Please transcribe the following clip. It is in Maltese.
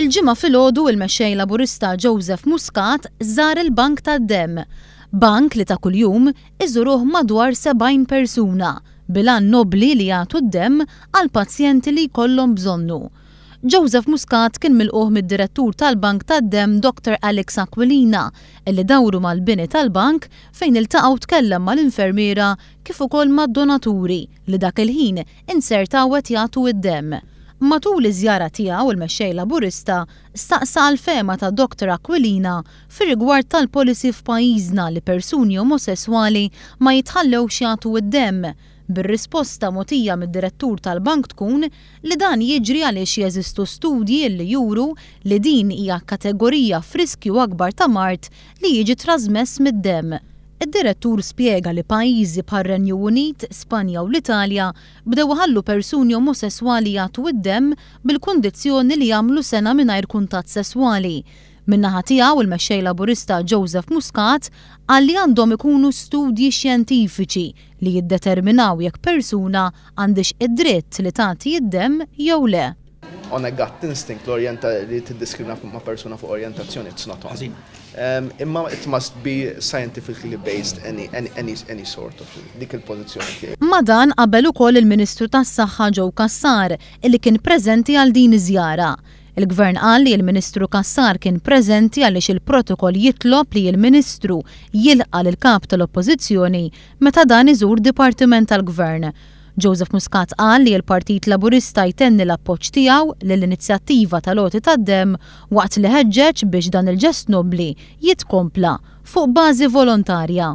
Il-Ġimgħa filgħodu il-Mexxej Laburista Joseph Muscat żar il-Bank tad-Demm. Bank li ta' kuljum iżuruh madwar 70 persuna bil-għan nobbli li jagħtu d-demm għal pazjenti li jkollhom bżonnu. Joseph Muscat kien milqugħ mid-Direttur tal-Bank tad-Demm Dr Alex Aquilina illi dawru mal-bini tal-bank fejn iltaqa' u tkellem mal-infermiera kif ukoll mad-donaturi li dak il-ħin insertaw qed jagħtu d-demm. Matul iż-żjara tiegħu il-Mexxej Laburista staqsa għall-fehma ta' Dr Aquilina fir-rigward tal-policy f'pajjiżna li persuni omosesswali ma jitħallewx jagħtu d-demm, bir-risposta mogħtija mid-Direttur tal-Bank tkun li dan jiġri għaliex jeżistu studji li juru li din hija kategorija f'riskju akbar ta' mard li jiġi trażmess mid-demm. Id-direttur spjega li pajjiżi bħar-Renju Unit, Spanja u l-Italja bdew iħallu persuni omosesswali jagħtu d-demm bil-kundizzjoni li jagħmlu sena mingħajr kuntatt sesswali. Min-naħa tiegħu, il-Mexxej Laburista Joseph Muscat qal li għandhom ikunu studji xjentifiċi li jiddeterminaw jekk persuna għandhiex id-dritt li tagħti d-demm jew le. On a gut instinct, l-orjenta li tiddiskrimina ma' persuna fuq orjentazzjoni, it's not on. Imma it must be scientifically based any sort of dik il-pożizzjoni tiegħi. Ma' dan qabel ukoll il-Ministru tas-Saħħa Joe Cassar illi kien preżenti għal din iż-żjara. Il-Gvern qal li l-Ministru Cassar kien preżenti għaliex il-protokoll jitlob li l-Ministru jilqa' lill-Kap tal-Oppożizzjoni meta dan iżur dipartiment tal-Gvern. Joseph Muscat qal li l-Partit Laburista jtenni l-appoġġ tiegħu lill-inizjattiva tal-għoti tad-demm waqt li ħeġġeġ biex dan il-ġest nobbli jitkompla fuq bażi volontarja.